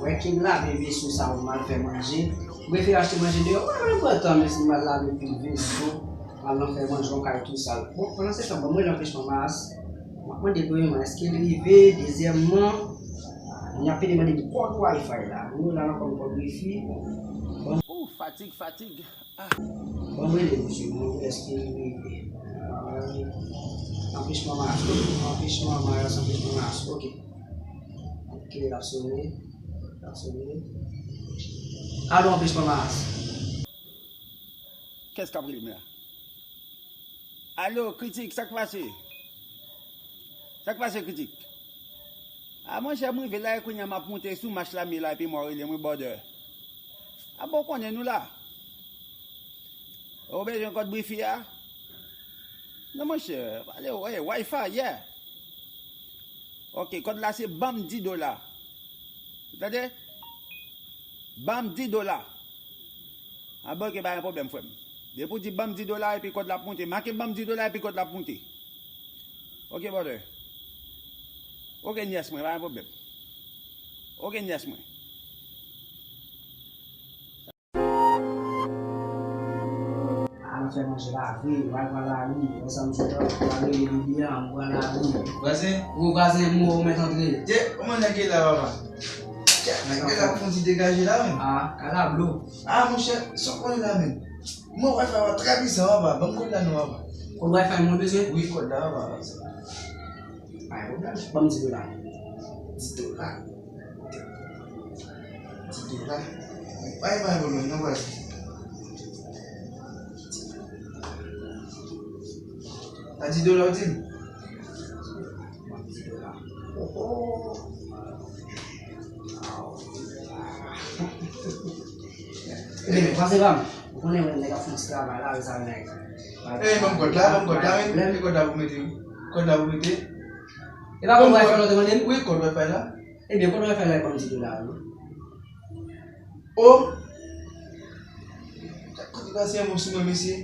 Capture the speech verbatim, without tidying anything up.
Wè ki lave veso sa ou mal fè manje. Ou prefere achte manje deyò. Ou pa menm pran tan, men si m al lave pi veso, al nan fè manje, yon kay tou sal. Bon, pandan se tan, ban mwen anpechman. M ap mande premyèman, èske l rive? Dezyèmman, y ap pede mande m kòd Wi-Fi la. Nou la nan kòm kòd Wi-Fi. Ou fatig, fatig. Ah. Ban mwen rele misye, ban mwen wè èske li rive. Anpechman mache, anpechman mache, anpechman mache. Ok. Ok, l ap sone, l ap sone. Alo, anpechman mache. Kès k ap rele m la? Alo, Kritik, sa k pase? Sa k pase, Kritik? A, monchè, m rive la, e kounye a m ap monte sou mach la, men la, epi mwen rele mwen bòdè. A, bon, konnen nou la. Ou bezwen kòd Wi-Fi a? Non, monchè, pale, wi, Wi-Fi, yeah. Ok, kòd la se ban m dis dola. Ou tande? Ban m dis dola. A, bon, ok, pa gen pwoblèm, frè m. Depi w di ban m dis dola epi kòd la ap monte. Make ban m dis dola epi kòd la ap monte. Ok, brother. Ok, nyès mwen, pa gen pwoblèm. Ok, nyès mwen. A, m ap fè manje la vre, m al pran lari, wè sa m di w, m al rele Lili a, m pran lari. Vwazen? Gwo vwazen, m ou mèt antre. Tye, kòman nèg ye la, papa? Tye, nèg la fon ti degaje la, menm. A, kalablo. A, monchè, sa w konnen la, menm. Mwen, Wi-Fi a trè pwisan, papa. Ban m kòd la non, papa. Kòd Wi-Fi mwen bezwen? Wi, kòd la, papa. Pa gen pwoblèm. Ban m dis dola. Dis dola? Dis dola? Pa gen, pa gen pwoblèm, non, baz. A dis dola w di m? Ban m dis dola. Oh, oh. Ebyen, pase pa m. Ou konnen mwen nèg ap fè yon ti travay la, sa nèg. E, ban m kòd la, ban m kòd la, men. E kòd la pou mete, kòd la pou mete. E pa kòd Wi-Fi la ou te mande m? Wi, kòd Wi-Fi la. Ebyen, kòd Wi-Fi la, ban m dis dola, wi. O! Kote pase yon mo sou mwen, mesye?